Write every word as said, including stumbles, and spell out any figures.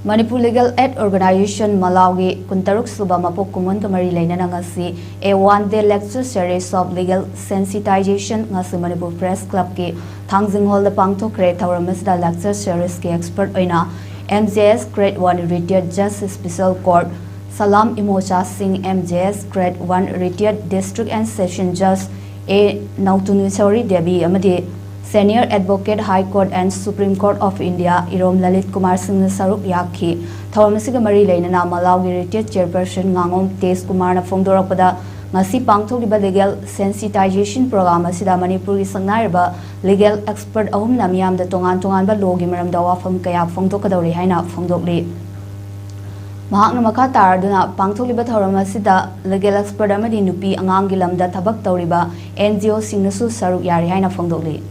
Manipur Legal Aid Organization, ꯃꯂꯥꯎꯒꯤ ꯀꯨꯟꯇꯔꯨꯛ ꯁꯨꯕ ꯃꯄꯣꯛ ꯀꯨꯝꯑꯣꯟꯒ ꯃꯔꯤ ꯂꯩꯅꯅ ꯉꯁꯤ A one Day Lecture Series of Legal Sensitization ꯉꯁꯤ ꯃꯅꯤꯄꯨꯔ ꯄ꯭ꯔꯦꯁ ꯀ꯭ꯂꯕꯀꯤ ꯊꯥꯡꯖꯤꯡ ꯍꯣꯜꯗ ꯄꯥꯡꯊꯣꯛꯈ꯭ꯔꯦ꯫ ꯊꯧꯔꯝ ꯑꯁꯤꯗ lecture seriesꯀꯤ expert ꯑꯣꯏꯅ M J S Grade One Retired Judge Special Court ꯁꯂꯥꯝ ꯏꯃꯣꯆꯥ ꯁꯤꯡ, M J S Grade One Retired District and Session Judge A Nautun Vishwari Devi ꯑꯃꯗꯤ Senior Advocate High Court and Supreme Court of India ꯏꯔꯣꯝ ꯂꯂꯤꯠ ꯀꯨꯃꯥꯔ ꯁꯤꯡꯅ ꯁꯔꯨꯛ ꯌꯥꯈꯤ꯫ ꯊꯧꯔꯝ ꯑꯁꯤꯒ ꯃꯔꯤ ꯂꯩꯅꯅ ꯃꯂꯥꯎꯒꯤ retired chairperson ꯉꯥꯉꯣꯝ ꯇꯦꯖ ꯀꯨꯃꯥꯔꯅ ꯐꯣꯡꯗꯣꯔꯛꯄꯗ, ꯉꯁꯤ ꯄꯥꯡꯊꯣꯛꯂꯤꯕ legal sensitization program ꯑꯁꯤꯗ ꯃꯅꯤꯄꯨꯔꯒꯤ ꯁꯛꯅꯥꯏꯔꯕ legal expert ꯑꯍꯨꯝꯅ ꯃꯤꯌꯥꯝꯗ ꯇꯣꯉꯥꯟ ꯇꯣꯉꯥꯟꯕ lawꯒꯤ ꯃꯔꯝꯗ ꯋꯥꯐꯝ ꯀꯌꯥ ꯐꯣꯡꯗꯣꯛꯀꯗꯧꯔꯤ ꯍꯥꯏꯅ ꯐꯣꯡꯗꯣꯛꯂꯤ꯫ ꯃꯍꯥꯛꯅ ꯃꯈꯥ ꯇꯥꯔꯗꯨꯅ, ꯄꯥꯡꯊꯣꯛꯂꯤꯕ ꯊꯧꯔꯝ ꯑꯁꯤꯗ legal expert ꯑꯃꯗꯤ ꯅꯨꯄꯤ ꯑꯉꯥꯡꯒꯤ ꯂꯝꯗ ꯊꯕꯛ ꯇꯧꯔꯤꯕ N G O ꯁꯤꯡꯅꯁꯨ ꯁꯔꯨꯛ ꯌꯥꯔꯤ ꯍꯥꯏꯅ ꯐꯣꯡꯗꯣꯛꯂꯤ꯫